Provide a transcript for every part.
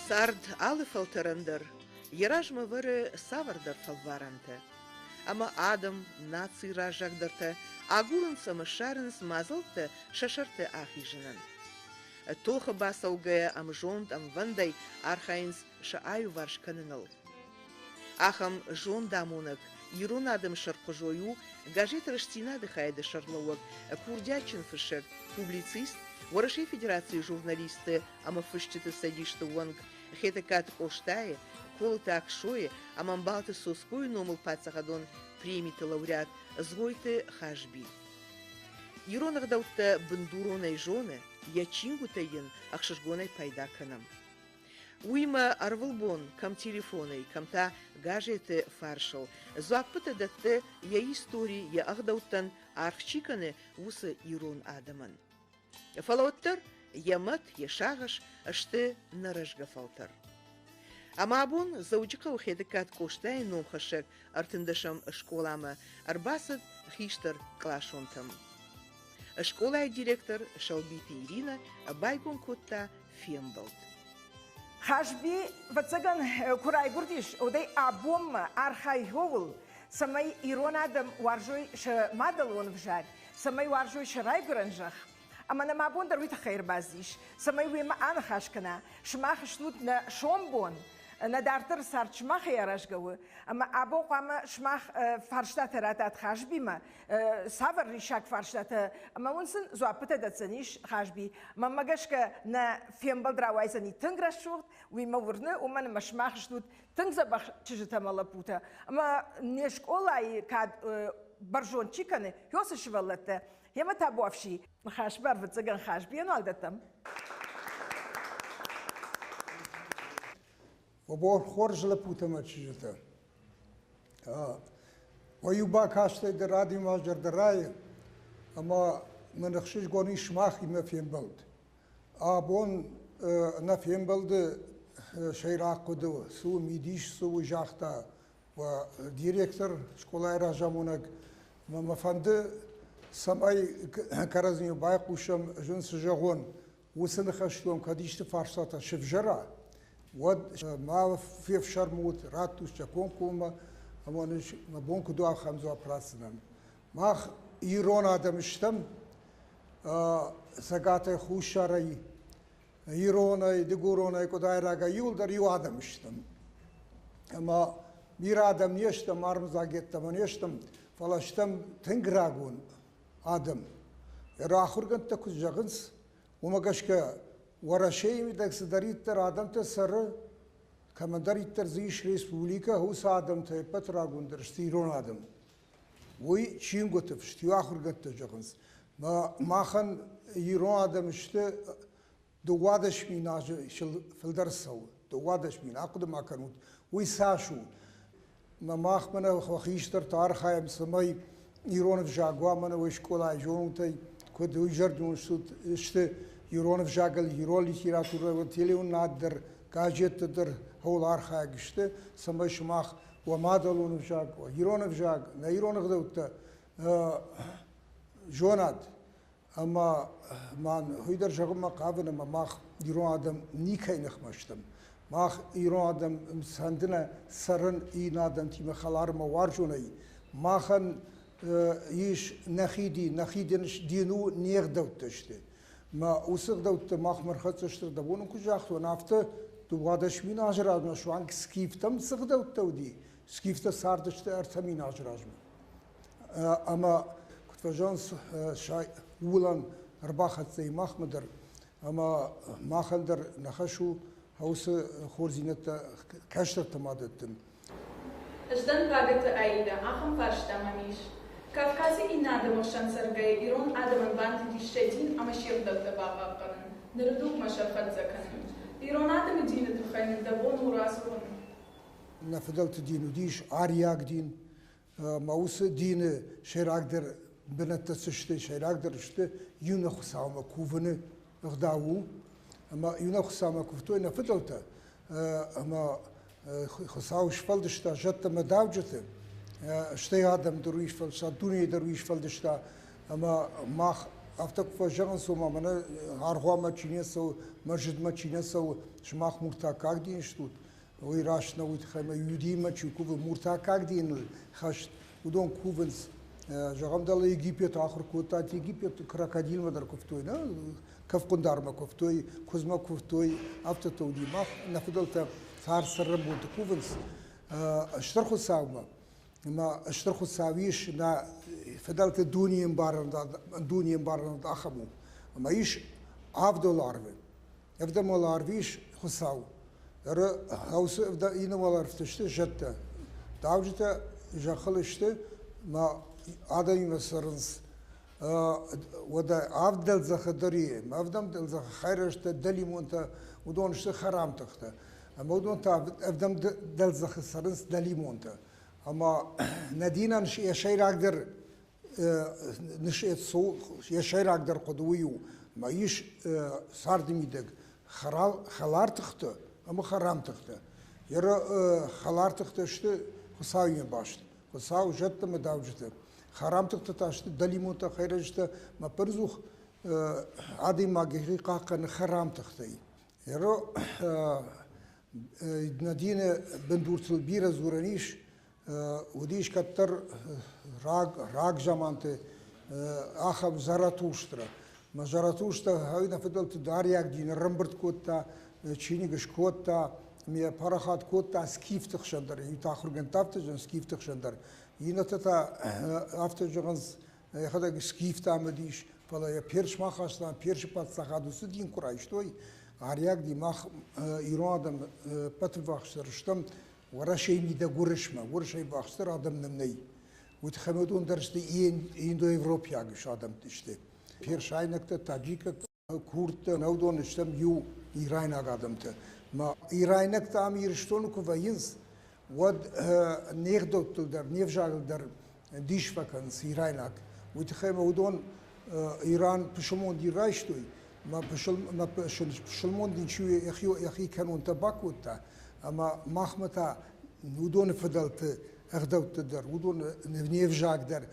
Цард алы фӕлтӕрӕн дӕр йӕ размӕ вӕры цавӕрдӕр фӕлварӕнтӕ. Ӕмӕ адӕм, нацийы раззагдӕртӕ агурынц ӕмӕ ссарынц мадзӕлттӕ сӕ сӕрты ахизынӕн. Тохы бацӕугӕйӕ ӕмзонд, ӕмвӕндӕй архайынц сӕ аиуварс кӕныныл. Ахӕм зондамонӕг ирон адӕмы сӕрхъуызой у газет «Рӕстдзинад-ы» хайады сӕргълӕууӕг, курдиатджын фыссӕг, публицист, Уӕрӕсейы Федерацийы журналистты ӕмӕ фысджыты цӕдисты уӕнг Хетӕгкаты Къостайы, Колыты Аксойы ӕмӕ Ӕмбалты Цоцкойы номыл паддзахадон премиты лауреат Цгъойты Хазби. Ирон ӕгъдӕуттӕ бындуронӕй зоны, йӕ чингуытӕй йын ӕхсызгонӕй пайда кӕнӕм. Уыимӕ ӕрвылбон кӕм телефонӕй, кӕм та газеты фарсыл дзуаппытӕ дӕтты йӕ истори, йӕ ӕгъдӕуттӕн аргъ чи кӕны, уыцы ирон адӕмӕн. Фӕлӕ уӕддӕр йӕ мӕт, йӕ сагъӕс сты нӕ рӕзгӕ фӕлтӕр. Ӕмӕ абон Дзӕуджыхъӕуы Хетӕгкаты Къостайы номхӕссӕг ӕртындӕсӕм скъоламӕ ӕрбацыд хистӕр къласонтӕм. Скъолайы директор Сӕлбиты Иринӕ байгом кодта фембӕлд. Хазби, ӕвӕццӕгӕн, куы райгуырдис, уӕдӕй абонмӕ архайы ууыл, цӕмӕй ирон адӕм уарзой сӕ мадӕлон ӕвзаг, цӕмӕй уарзой сӕ райгуырӕн зӕхх. Ӕмӕ нӕм абон дӕр уый тыххӕй ӕрбацыдис, цӕмӕй уемӕ аныхас кӕна, сымах стут нӕ сомбон, нӕ дарддӕры цард сымахӕй аразгӕ у, ӕмӕ абон хъуамӕ сымах фарстатӕ ратат Хазбимӕ, цавӕр риссаг фарстатӕ ӕмӕ уын сын дзуаппытӕ дӕтдзӕнис Хазби. Мӕнмӕ гӕсгӕ нӕ фембӕлд рауайдзӕни тынг рӕсугъд, уый мӕ уырны, уымӕн ӕмӕ сымах стут тынг дзӕбӕх чызджытӕ ӕмӕ лӕппутӕ. Ӕмӕ не скъолайы кӕд бӕрзонд чи кӕны, уыцы сывӕллӕттӕ, йемӕ табуафси. Ныхас ӕвӕццӕгӕн Хазбийӕн уал дӕттӕм. Бон хорз лӕппутӕ мӕ чызджытӕ. Уӕ иу бакастӕй дӕр адӕймаг зӕрдӕ райы, ӕмӕ мын ӕхсызгон ис сымахимӕ фембӕлд. Абон нӕ фембӕлды сӕйраг хъуыды цы у, мидис цы у, загъта уӕ директор, скъолайы разамонӕг. Ӕмӕ мӕ фӕнды, цӕмӕй кӕрӕдзимӕ байхъусӕм, зын цы зӕгъон, уыцы ныхӕстон кӕд исты фарстатӕ сывзӕра, уӕд ма фефсӕрмы ут, раттут сӕ комкоммӕ, ӕмӕ мӕ бон куыд у, ахӕм дзуапп ратдзынӕн. Мах ирон адӕм стӕм, Цӕгатӕй, Хуссарӕй, иронӕй, дыгуронӕй, къуыдайрагӕй иуылдӕр иу адӕм стӕм. Ӕмӕ бирӕ адӕм не стӕм, армыдзаг йеддӕмӕ не стӕм, фӕлӕ стӕм тынг рагон адӕм. Ахуыргӕндтӕ куыд зӕгъынц, уымӕ гӕсгӕ Уӕрӕсейы мидӕг цыдӕриддӕр адӕмтӕ цӕры, кӕмӕндӕриддӕр дзы ис республикӕ, уыцы адӕмтӕ ӕппӕт рагондӕр сты ирон адӕм. Уый чингуыты фыст, иу ахуыргӕндтӕ зӕгъынц. Махӕн ирон адӕм сты 12 000 азы фылдӕр цӕуы. 12 000, ахъуыды ма кӕнут, уый цас у? Мах мӕнӕ хистӕртӕ архайӕм, цӕмӕй ирон ӕвзаг уа, мӕнӕ уый скъолайы зонутӕй, куыд уый зӕрдион сты ирон ӕвзагыл, ирон литературӕ, телеуынынад дӕр, газеттӕ дӕр хъӕуыл архайӕг сты, цӕмӕй сымах уӕ мадӕлон ӕвзаг, уӕ ирон ӕвзаг, нӕ ирон ӕгъдӕуттӕ зонат. Ӕмӕ ма уый дӕр зӕгъынмӕ хъавын, ӕмӕ мах ирон адӕм никӕй ныхмӕ стӕм. Мах ирон адӕм фӕнды нӕ цӕрын иннӕ адӕмтимӕ хӕлармӕ уарзонӕй. Махӕн ис нӕхи дин, нӕхи дин у не гъдӕуттӕ сты. Мӕ уыцы ӕгъдӕуттӕ махмӕ ӕрхӕццӕ сты, дӕ бон куы загътон, афтӕ 12 000 азы размӕ суанг скифтӕм цы ӕгъдӕуттӕ уыди, скифтӕ цардысты 3000 азы размӕ. Ӕмӕ куыд фӕзӕгъынц, ууылӕн ӕрбахӕццӕ и махмӕ дӕр, ӕмӕ махӕн дӕр нӕ хӕс у уыцы хорздзинӕдтӕ кӕстӕртӕм адӕттын. Ӕз дӕн Пагӕты Аидӕ, ахӕм фарста мӕм ис. Кавказы иннӕ адӕмы хсӕн цӕргӕйӕ ирон адӕмӕн бантыдис сӕ дин ӕмӕ се гъдӕуттӕ бахъахъхъӕнын, ныры дугмӕ сӕ хӕццӕ кӕнын. Ирон адӕмы дины тыххӕй нын дӕ бон у радзурын? Нӕ фыдӕлты дин уыдис ариаг дин, ӕмӕ уыцы дины сӕйрагдӕр бынӕттӕ цы сты, сӕйрагдӕр сты иунӕг Хуыцаумӕ кувыны ӕгъдау у. Ӕмӕ иунӕг Хуыцаумӕ куывтой нӕ фыдӕлтӕ, ӕмӕ Хуыцау сфӕлдыста зӕдтӕ ӕмӕ дауджыты, стӕй адӕм дӕр уый сфӕлдыста, дунейы дӕр уый сфӕлдыста, ӕмӕ мах Афтӕ куы фӕзӕгъынц, ома мӕнӕ аргъуанмӕ чи не цӕуы, мӕзджытмӕ чи нӕ цӕуы, сымах муртаккаг дин стут, уый раст нӕу, уый тыххӕй ӕмӕ иудеймӕ чи кувы, муртаккаг диныл хӕст, уыдон кувынц. Зӕгъӕм, дӕлӕ Египеты ахуыр кодтат, Египеты крокодилмӕ дӕр куывтой, нӕ? Кӕфхъуындармӕ куывтой, куыдзмӕ куывтой, афтӕтӕ уыди. Мах нӕ фыдӕлтӕ цард цӕрӕнбонты кувынц Стыр Хуыцаумӕ. Ӕмӕ Стыр Хуыцау ис нӕ фыдӕлты дунеӕмбарынад ахӕм у. Ӕмӕ ис авд уӕларвы. Ӕвдӕм уӕларв ис Хуыцау. Уыцы иннӕ уӕлӕрвты сты зӕдтӕ. Дауджытӕ зӕххыл сты ӕмӕ адӕмимӕ цӕрынц. Уӕдӕ авд дӕлдзӕхы дӕр и. Ӕвдӕм дӕлдзӕхы хӕйрӕджытӕ, дӕлимонтӕ, уыдон сты хӕрам тыхтӕ. Ӕмӕ уыдон та ӕвдӕм дӕлдзӕхы цӕрынц дӕлимонтӕ. Ӕмӕ нӕ динӕн йӕ сӕйрагдӕр йӕ сӕйрагдӕр хъуыды уый у, ӕмӕ ис царды мидӕг хӕлар тыхтӕ ӕмӕ хӕрам тыхтӕ. Хӕлар тыхтӕ сты Хуыцауимӕ баст. Хуыцау зӕдтӕ ӕмӕ дауджытӕ. Хӕрам тыхтӕ та сты дӕлимонтӕ, хӕйрӕджытӕ ӕмӕ ӕппынӕдзух адӕймаг йӕхи хъахъхъӕны хӕрам тыхтӕй. Нӕ дины бындуртыл бирӕ дзурӕн ис. Уыдис кӕддӕр рагзаманты ахӕм Заратустра. Мӕ Заратустра нӕ фыдӕлты дариаг дин ӕрӕмбырд кодта, чиныг скодта, ӕмӕ парахат кодта скифты хсӕн дӕр. Иутӕ ахуыргӕндтӕ афтӕ зӕгъынц, скифты хсӕн дӕр. Иннӕтӕ та афтӕ зӕгъынц, йӕхӕдӕг скифтӕм уыдис, фӕлӕ йӕ Персмӕ ахаста, Персы паддзахад уыцы дин куы райстой, ариаг дин мах ирон адӕм ӕппӕты ввахсдӕр стӕм Уӕрӕсейы мидӕг Уырысмӕ, Уырысӕй ввахсдӕр адӕм нӕм нӕй. Уый тыххӕй уыдон дӕр сты индоевропейаг адӕмты сты. Персайнӕгтӕ, таджикӕгтӕ, курдтӕ, нӕ уыдон стӕм иу ирайнаг адӕмтӕ. Ма ирайнӕгтӕ ам Ирыстоны куы вӕййынц, уӕд не гъдӕуттыл дӕр, не взагыл дӕр дис фӕкӕнынц ирайнаг. Уый тыххӕй ма уыдон Иран пысылмон дин райстой, ӕмӕ пысылмон дин чи йӕхи кӕнонтӕ бакодта, ӕмӕ махмӕ та уыдоны фыдӕлты ӕгъдӕутты дӕр, уыдоны не взаг дӕр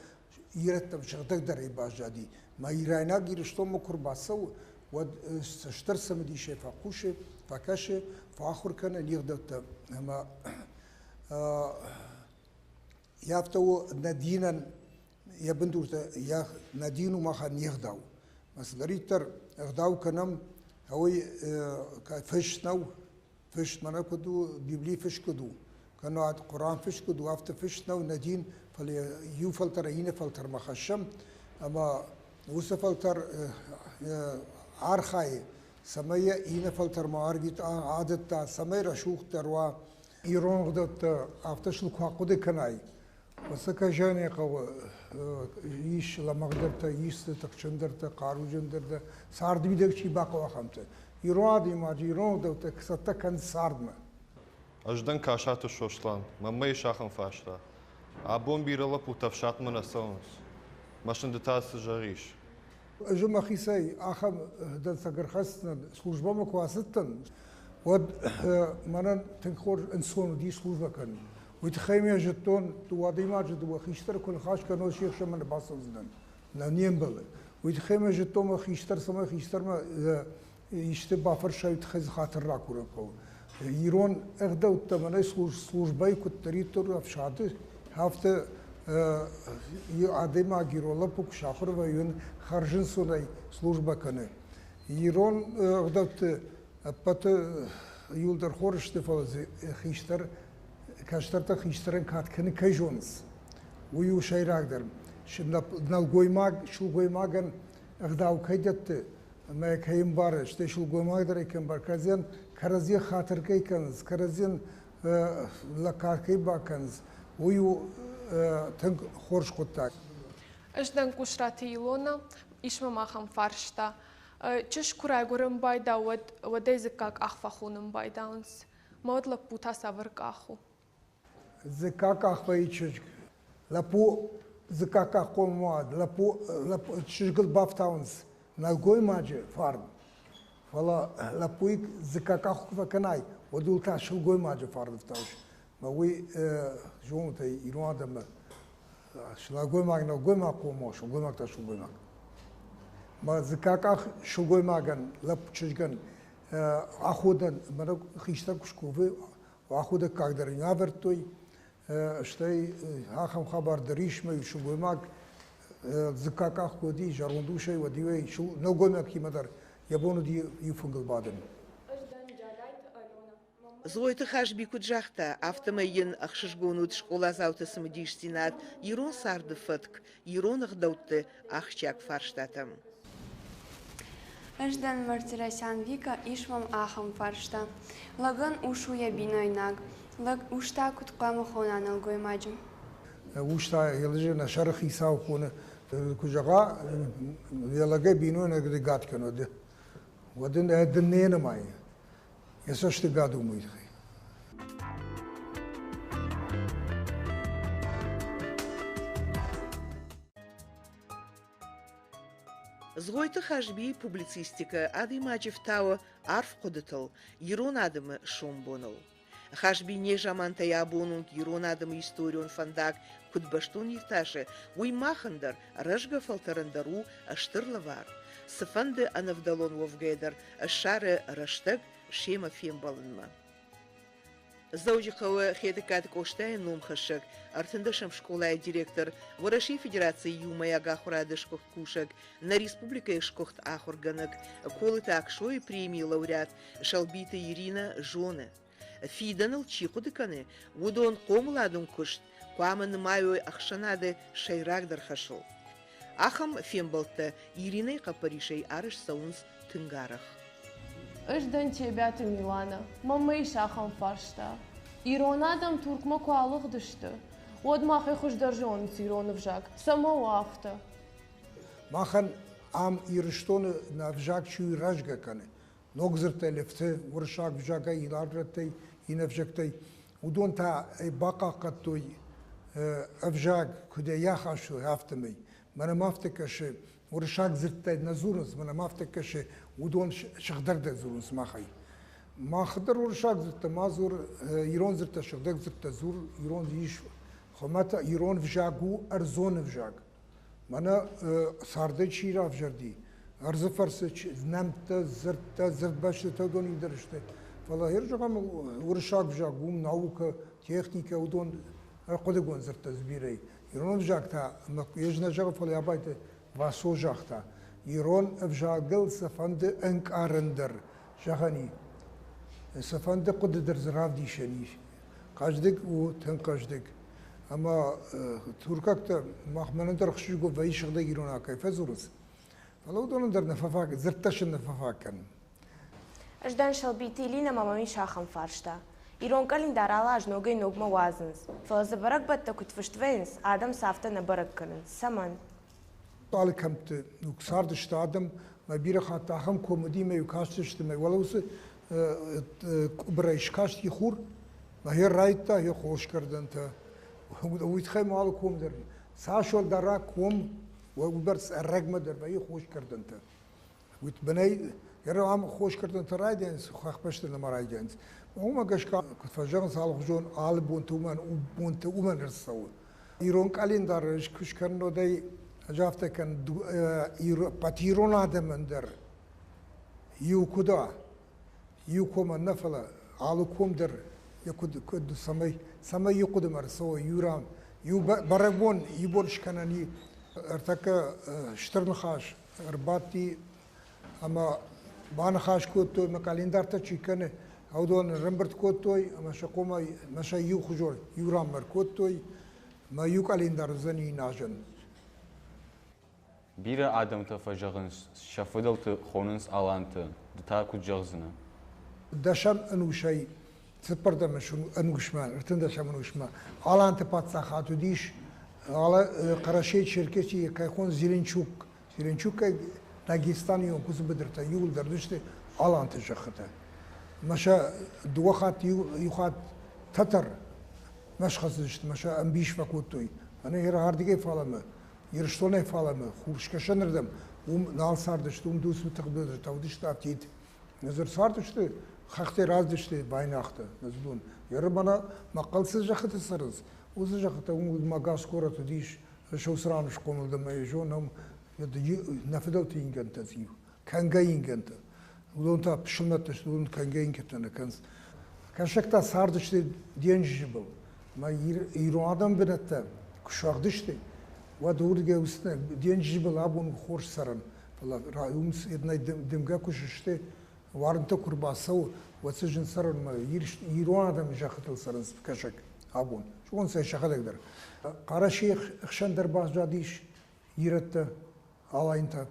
ирӕттӕм сыгъдӕгдӕрӕй баззади. Мӕ ирайнаг Ирыстонмӕ куы рбацӕуы, уӕд стыр цымыдисӕй фӕхъусы, фӕкӕсы, фӕахуыр кӕны не гъдӕуттӕ. Ӕмӕ афтӕ у нӕ динӕн йӕ бындуртӕ, йӕ нӕ дин у махӕн не гъдау. Мӕ цыдӕриддӕр ӕгъдау кӕнӕм, уый фыст нӕу, фыст мӕнӕ куыд у, Библи фыст куыд у, кӕнӕ Хъуыран фыст куыд у, афтӕ фыст нӕу нӕ дин, фӕлӕ иу фӕлтӕрӕй иннӕ фӕлтӕрмӕ хӕссӕм, ӕмӕ уыцы фӕлтӕр архайы, цӕмӕй йӕ иннӕ фӕлтӕрмӕ арвит адӕтта, цӕмӕй рӕсугъддӕр уа. Ирон ӕгъдӕуттӕ афтӕ сыл куы ахъуыды кӕнай, уыцы кӕсӕны хъӕуы ис лӕмӕгъдӕртӕ, ис дзы тыхджындӕртӕ, хъаруджындӕртӕ, царды мидӕг чи бахъӕуы, ахӕмтӕ. Ирон адӕймаджы ирон ӕгъдӕуттӕ цӕттӕ кӕн цардмӕ. Ӕз дӕн Касаты Сослан, мӕнмӕ ис ахӕм фарста. Абон бирӕ лӕппутӕ ӕфсадмӕ нӕ цӕуынц. Мӕ сын ды та цы зӕгъис? Ӕз мӕхицӕй ахӕм дӕнцӕг ӕрхӕсдзынӕн, службӕмӕ куы ацыдтӕн, уӕд мӕнӕн тынг хорз ӕнцон уыди службӕ кӕнын. Уый тыххӕй ме зыдтон, дыууӕ адӕймаджы дыууӕ хистӕры куы ныхас кӕной, се хсӕнмӕ нӕ бацӕудзынӕн. Нӕ не мбӕлы. Уый тыххӕй ме зыдтон, мӕ хистӕр цӕмӕй хистӕрмӕ исты бафӕрсай, уый тыххӕй дзы хатыр ракурын хъӕуы. Ирон ӕгъдӕуттӕ мӕнӕй службӕйы куыддӕриддӕр ӕфсады, афтӕ адӕймаг ирон лӕппу куы сахуыр вӕййы, хӕрзӕнцонӕй службӕ кӕны. Ирон ӕгъдӕутты ӕппӕты иуылдӕр хорз сты, фӕлӕ дзы хистӕр, кӕстӕртӕ хистӕрӕн кад кӕны кӕй зонынц, уый у сӕйрагдӕр. Нӕлгоймаг сылгоймагӕн ӕгъдау кӕй дӕтты ӕмӕ кӕй ӕмбары, стӕй сылгоймаг дӕр ӕй кӕй ӕмбары, кӕрӕдзийӕн кӕрӕдзийӕн хатыр кӕй кӕнынц, кӕрӕдзийӕн лӕггад кӕй бакӕнынц, уый у тынг хорз хъуыддаг. Ӕз дӕн Къусраты Илона, ис мӕм ахӕм фарста. Чызг куы райгуырын байда, уӕд уӕдӕй дзыкка къах фӕхонын байдауынц. Мӕ уӕд лӕппу та цавӕр къах у? Дзыкка къах вӕййы чызг. Лӕппу дзыкка къаххъом уӕд, лӕппу, чызгыл бафтауынц нӕлгоймаджы фарн. Фӕлӕ лӕппуйы дзыкка къах куы фӕкӕнай, уӕд ыл та сылгоймаджы фарн ӕфтауыс. Мӕ уый зонут ӕй, ирон адӕмы сылгоймаг нӕлгоймаг хъом у, сылгоймаг та сылгоймаг. Мӕ дзыккакъах сылгоймагӕн, лӕппу чызгӕн аходӕн, мӕнӕ хистӕр куы скувы, аходӕггаг дӕр ын авӕрдтой. Стӕй ахӕм хабар дӕр ис, мӕ иу сылгоймаг дзыккакъах куы уыди, зӕронд усӕй, уӕд-иу ӕй нӕлгоймӕгтимӕ дӕр йӕ бон уыди иу фынгыл бадын. Зойты Хазби куыд загъта, афтӕмӕй йын ӕхсызгон уыд скъоладзауты цымыдисдзинад ирон царды фӕтк, ирон ӕгъдӕутты ахсджиаг фарстатӕм. Ӕз дӕн Мартиросян Вика, ис мӕм ахӕм фарста. Лӕгӕн ус у йӕ бинойнаг. Лӕг ус та куыд хъуамӕ хона нӕлгоймаджы? Ус та йӕ лӕджы нӕ сӕры хицау хоны. Куы зӕгъа, йӕ лӕгӕй бинойнаг гад кӕны, уӕд ын ӕ не нымайы. Йӕ цӕсты гад у уый тыххӕй. Згъойты Хазбийы публицистикӕ адӕймаджы фтауы арф хъуыдытыл, ирон адӕмы сомбоныл. Хазби незамантӕй абон онг ирон адӕмы историон фӕндаг куыд бӕстон иртасы, уый махӕн дӕр, рӕзгӕ фӕлтӕрӕн дӕр у стыр лӕвар. Цыфӕнды ӕнӕвдӕлон уӕвгӕйӕ дӕр ссары рӕстӕг семӕ фембӕлынмӕ. Дзӕуджыхъӕуы Хетӕгкаты Къостайы номхӕссӕг ӕртындӕсӕм скъолайы директор, Уӕрӕсейы Федерацийы иумӕйаг ахуырады сгуыхт кусӕг, нӕ республикӕйы сгуыхт ахуыргӕнӕг Колыты Аксойы премийы лауреат Сӕлбиты Иринӕ зоны, фидӕныл чи хъуыды кӕны, уыдон хъомыладон куыст хъуамӕ нымайой ӕхсӕнады сӕйрагдӕр хӕсыл. Ахӕм фембӕлдтӕ Иринӕйы хъӕппӕрисӕй арӕзт цӕуынц тынг арӕх. Ӕз дӕн Тебиаты Миланӕ. Мӕнмӕ ис ахӕм фарста. Ирон адӕм Туркмӕ куы алыгъдысты, уӕд махӕй хуыздӕр зонынц ирон ӕвзаг. Цӕмӕ у афтӕ? Махӕн ам Ирыстоны нӕ ӕвзаг чи рӕзгӕ кӕны, ног дзырдтӕ лӕфты уырыссаг ӕвзагӕй, инӕлрӕттӕй, иннӕ ӕвзӕгтӕй, уыдон та бахъахъхъӕдтой ӕвзаг, куыд ӕй ахастой, афтӕмӕй. Мӕнӕ ма афтӕ кӕсы, уырыссаг дзырдтӕй нӕ дзурынц, мӕнӕ ма афтӕ кӕсы, уыдон сыгъдӕгдӕр дзурынц махӕй. Мах дӕр уырыссаг дзырдтӕ ма дзур, ирон дзырдтӕ, сыгъдӕг дзырдтӕ дзур, ирон ис, хуымӕтӕг ирон ӕвзаг у ӕрдзон ӕвзаг. Мӕнӕ цардӕй чи равзӕрди, ӕрдзы фӕрцы нӕмттӕ, дзырдтӕ, дзырдбӕстытӕ уыдон иудӕр сты. Фӕлӕ гъер зӕгъӕм, уырыссаг ӕвзаг уым наукӕ, техникӕ, уыдон ӕрхъуыдыгонд дзырдтӕ дзы бирӕ и. Ирон ӕвзаг та, ӕмӕ ӕз нӕ зӕгъын, фӕлӕ Абайты Васо загъта, ирон ӕвзагыл цыфӕнды ӕнкъарӕн дӕр зӕгъӕн и, цыфӕнды хъуыды дӕр дзы равдисӕн ис. Хъӕздыг у, тынг хъӕздыг. Ӕмӕ туркӕгтӕ мах мӕнӕн дӕр ӕхсызгон вӕййы сыгъдӕг иронау кӕй фӕдзурынц. Фӕлӕ уыдонӕн дӕр нӕ фӕфаг, дзырдтӕ сын нӕ фӕфаг кӕнын. Ӕз дӕн Сӕлбиты Элинӕ ӕмӕ мӕм ис ахӕм фарста. Ирон къӕлиндар алы аз ногӕй-ногмӕ уадзынц, фӕлӕ дзы бӕрӕгбӕттӕ куыд фыст вӕййынц, адӕм сӕ афтӕ нӕ бӕрӕг кӕнынц. Цӕмӕн? Алы кӕмтты цардысты адӕм, мӕ бирӕ хатт ахӕм ком уыди, мӕ-иу кастысты, мӕ уӕлӕ уыцы къуыбырӕй скасти хур, мӕ йӕ райдта йӕ хосгӕрдӕнтӕ. Уый тыххӕй ма алы ком дӕр цас уӕлдӕр ком, уыйбӕрц ӕрӕгмӕ дӕр вӕййы хосгӕрдӕнтӕ. Уый бынӕй ам хосгӕрдӕнтӕ райдайынц, хӕхбӕсты нӕма райдайынц. Уымӕ гӕсгӕ, куыд фӕзӕгъынц, алыхуызон алы бонты уымӕн бонты уымӕн ӕрцӕуы. Ирон къӕлиндар куы скӕнын, уӕд ӕй ӕз афтӕ кӕн, ӕппӕт ирон адӕмӕн дӕр иу куыд уа, иу комӕн нӕ, фӕлӕ алы ком дӕр йӕ куыд, куыд цӕмӕй, цӕмӕй иу хъуыдымӕ ӕрцӕуа, иу ран, иу бӕрӕгбон, иу бон скӕнӕн и. Ӕртӕккӕ стыр ныхас ӕрбадти ӕмӕ баныхас кодтой, мӕ къӕлиндартӕ чи кӕны, уыдон ӕрӕмбырд кодтой ӕмӕ сӕ хъомӕй мӕ сӕ иухуызон иу ранмӕ ӕркодтой, мӕ иу къӕлиндар уыдзӕни назӕн. Бирӕ адӕмтӕ фӕзӕгъынц, сӕ фыдӕлты хонынц аланты, ды та куыд зӕгъдзынӕ? Дӕсӕм ӕнусӕй цыппӕрдӕм ӕнусмӕ, ӕртындӕсӕм ӕнусмӕ Аланты паддзахад уыдис Хъӕрӕсе-Черкесийы кӕй хонынц Зеленчук. Зеленчукӕй Дагестаны онг уыцы быдыртӕ иууылдӕр уыдысты Аланты зӕххытӕ. Ӕмӕ сӕ дыууӕ хатт иу хатт тӕтӕр мӕ схӕцыдысты, мӕ сӕ ӕмбис фӕкодтой. Ӕнӕ ардыгӕй фалӕмӕ, Ирыстонӕй фалӕмӕ, хурскӕсӕнырдӕм, уым нал цардысты, уым дуцмы тыгъдбыдыртӕ уыдысты афтид. Ныр цардысты, хӕхтӕй раздысты байнӕгътӕ, нӕзыдон. Еры мӕнӕ мӕхъхъӕл цы зӕххыты цӕрынц, уыцы зӕххытӕ уым уыд мӕ гас горӕт уыдис, Сосран схъомыл дӕн ӕмӕ йӕ зонӕм. Нӕ фыдӕлты ингӕнтӕ циу, кӕнгӕ ингӕнтӕ. Уыдон та пысылмӕттӕ сты, уыдон кӕнгӕ ингӕнтӕ нӕ кӕнынц. Кӕсӕгтӕ цардысты денджызы был. Мӕ ирон адӕм бынӕттӕ куы сагъдысты, уӕд уырдыгӕй уыцы денджызы был абон хорз цӕрӕн, фӕлӕ уым дымгӕ куы сысты, уарынтӕ куы рбацӕуы, уӕд цы зын цӕрынмӕ ирон адӕмы зӕххытыл цӕрынц кӕсӕг абон. Зонынц ӕй сӕхӕдӕг дӕр. Хъӕрӕсейы хсӕн дӕр баззадис ирӕттӕ, алайнтӕ.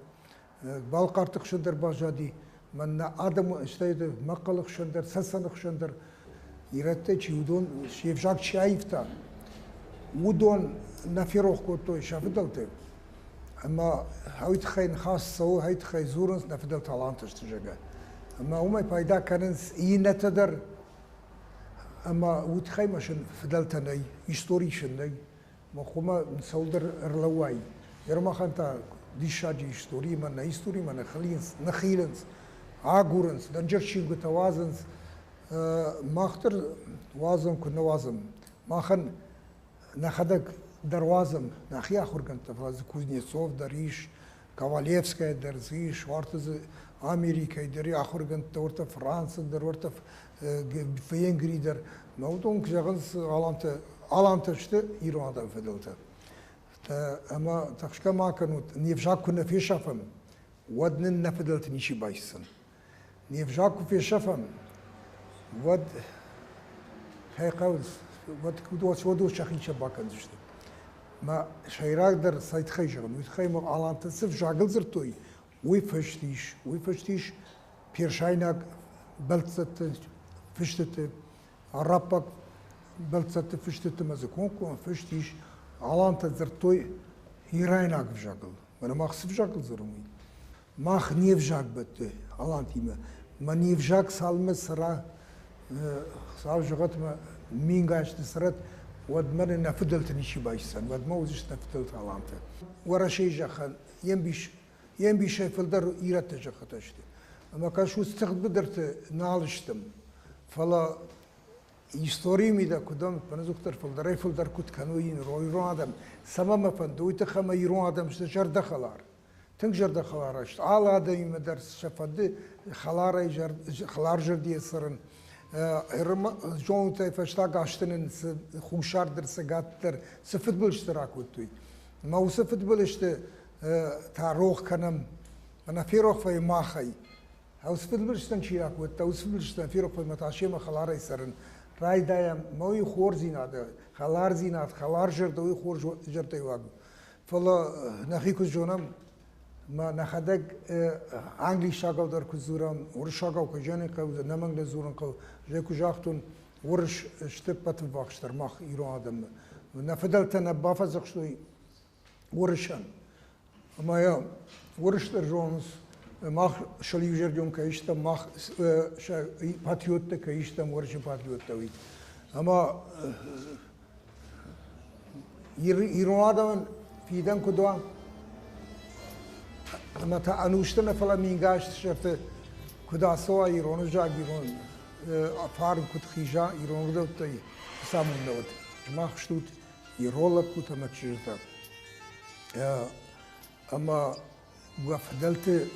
Балхъарты хсӕн дӕр баззади. Мӕнӕ адӕмы стӕй мӕхъхъӕлы хсӕн дӕр, цӕцӕны хсӕн дӕр ирӕттӕй чи уыдон се взаг чи аивта, уыдон нӕ ферох кодтой сӕ фыдӕлты. Ӕмӕ уый тыххӕй ныхас цӕуы, уый тыххӕй дзурынц нӕ фыдӕлтӕ алантӕ сты, зӕгъгӕ. Ӕмӕ уымӕй пайда кӕнынц иннӕтӕ дӕр. Ӕмӕ уый тыххӕй ма сын фыдӕлтӕ нӕй, истори сын нӕй. Мӕ хъуамӕ цӕуылдӕр ӕрлӕууай. Ермахан та диссаджы историимӕ, нӕ историмӕ нӕ хилынц, нӕ хилынц, агурынц, дӕнджыр чингуытӕ уадзынц. Мах дӕр уадзӕм, куы нӕ уадзӕм. Махӕн нӕхӕдӕг дӕр уадзӕм нӕхи ахуыргӕндтӕ, фӕлӕ дзы Кузнецов дӕр ис, Ковалевская дӕр дзы ис, уартӕ дзы Америкӕйы дӕр ахуыргӕндтӕ, уартӕ Францы дӕр, уартӕ Венгрийы дӕр. Мӕ уыдон куы зӕгъынц, алантӕ, алантӕ сты ирон адӕмы фыдӕлтӕ. Ӕмӕ тӕхсгӕ ма кӕнут, не взаг куы нӕ фесафӕм, уӕд нын нӕ фыдӕлты ничи байсдзӕн. Не взаг куы фесафӕм, уӕд кӕй хъӕуынц, уӕд уыдон сӕхи бакӕндзысты. Мӕ сӕйрагдӕр цӕй тыххӕй зӕгъын, уый тыххӕй мӕ алантӕ цы взагыл дзырдтой, уый фыст ис, уый фыст ис персайнаг бӕлццӕтты фыстыты, араббаг бӕлццӕтты фыстыты мӕ дзы комкоммӕ фыст ис, алантӕ дзырдтой ирайнаг взагыл. Мӕнӕ мах цы взагыл дзурӕм, уый. Мах не взаг бӕтты алантимӕ. Мӕ не взаг цалынмӕ цӕра, Хуыцау зӕгъӕд мӕ мингай азты цӕрӕд, уӕдмӕ нын нӕ фыдӕлты ничи байсдзӕн, уӕдмӕ уыдзысты нӕ фыдӕлты алантӕ. Уӕрӕсейы зӕххӕн йе мбис, йе мбисӕй фылдӕр ирӕтты зӕххытӕ сты. Ӕмӕ кӕсут, тыгъд быдырты нал стӕм, фӕлӕ историйы мидӕг куыд ӕппынӕдзухдӕр фылдӕрӕй-фылдӕр куыд кӕной ирон адӕм, цӕмӕ мӕ фӕнды, уый тыххӕй ӕмӕ ирон адӕм сты зӕрдӕхӕлар. Тынг зӕрдӕхӕлар сты. Алы адӕмимӕ дӕр сӕ фӕнды хӕларӕй хӕларзӕрдийӕ цӕрын. Зонутӕй фӕстаг азты нын цы хуссар дӕр, цӕгат дӕр цы фыдбылызтӕ ракодтой. Ӕмӕ уыцы фыдбылызты та рох кӕнӕм. Мӕнӕ ферох вӕййы махӕй. Уыцы фыдбылызтӕн чи ракодта, уыцы фыдбылызтӕн ферох вӕййы та семӕ хӕларӕй цӕрын. Райдайӕм мӕ уый хорздзинады, хӕлардзинад, хӕларзӕрдӕ уый хорз зӕрдӕйы уаг у. Фӕлӕ нӕхи куыд зонӕм, мӕ нӕхӕдӕг англисагау дӕр куы дзурӕм, уырыссагау куы зӕнын хъӕуы, ӕнӕмӕнг нӕ дзурын хъӕуы. Зӕй куы загътон, уырыс сты ӕппӕты ввахсдӕр мах ирон адӕммӕ. Нӕ фыдӕлтӕ нӕ бафӕдзӕхстой уырысӕн. Ӕмӕ йӕ уырыс дӕр зонынц, мах сыл иузӕрдион кӕй стӕм, мах сӕ патриоттӕ кӕй стӕм, уырысы патриоттӕ уый. Ӕмӕ Ирон адӕмӕн фидӕн куыд уа, ӕмӕ та ӕнусты нӕ, фӕлӕ мингай азты сӕрты куыд ацӕуа ирон ӕвзаг, ирон фарн куыд хиза, ирон ӕгъдӕуттӕй фӕцамондӕ уӕд. Сымах стут ирон лӕппутӕ ӕмӕ чызджытӕ. Ӕмӕ уӕ фыдӕлты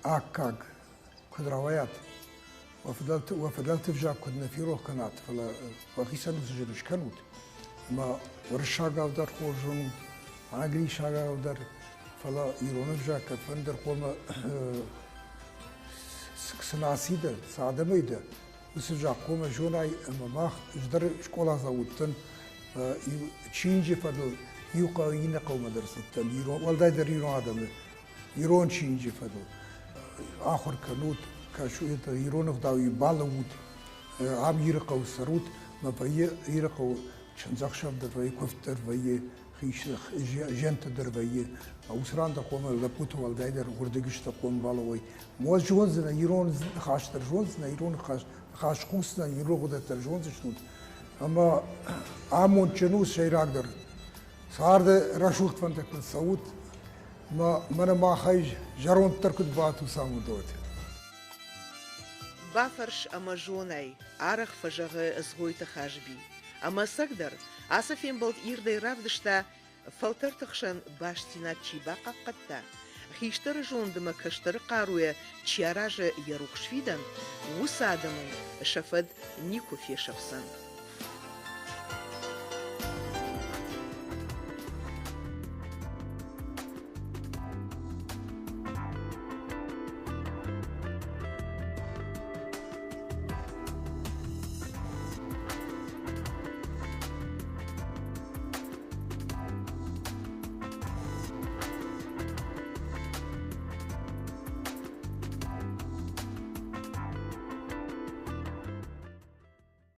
аккаг куыд рауайат, уӕ фыдӕлты, уӕ фыдӕлты взаг куыд нӕ ферох кӕнат, фӕлӕ уӕхицӕн уыцы зын скӕнут, ӕмӕ уырыссагау дӕр хорз зонут, англисагау дӕр, фӕлӕ ирон ӕвзаг кӕдфӕндыр хъуамӕ цы наци дӕ, цы адӕмӕй дӕ, уыцы взаг хъуамӕ зонай ӕмӕ мах ӕз дӕр скъоладзау уыдтӕн, чиныджы фӕдыл иу хъӕуы иннӕ хъӕумӕ дӕр цыдтӕн, уӕлдайдӕр ирон адӕмы ирон чиныджы фӕдыл ахуыр кӕнут, кӕсут, ирон ӕгъдауи балӕуут, ам Ирыхъӕуы цӕрут, мӕ вӕййы Ирыхъӕуы чындзӕхсӕв дӕр вӕййы, куывд дӕр вӕййы, зиӕнттӕ дӕр вӕййы. Уыцы ран дӕр хъуамӕ лӕппуты уӕлдайдӕр уырдыгысты хъуамӕ балӕууой. Уӕд зондзынӕ ирон ныхас дӕр зондзынӕ, ирон ныхас, ныхас хъусдзынӕ, ирон гъудӕгтӕ дӕр зондзыстут. Ӕмӕ амондджын у сӕйрагдӕр. Царды рӕсугъд фӕндӕгтыл цӕут, мӕ мӕнӕ махӕй зӕронддӕр куыд батусам, уыдот. Бафӕрс ӕмӕ зонай, арӕх фӕзӕгъы Цгъойты Хазби. Ӕмӕ ӕцӕгдӕр, ацы фембӕлд ирдӕй равдыста. Фӕлтӕрты хсӕн бастдзинад чи бахъахъхъӕдта, хистӕры зонд ӕмӕ кӕстӕры хъаруйӕ чи аразы йӕ рухс фидӕн, уыцы адӕмӕн сӕ фӕд никуы фесӕфдзӕн.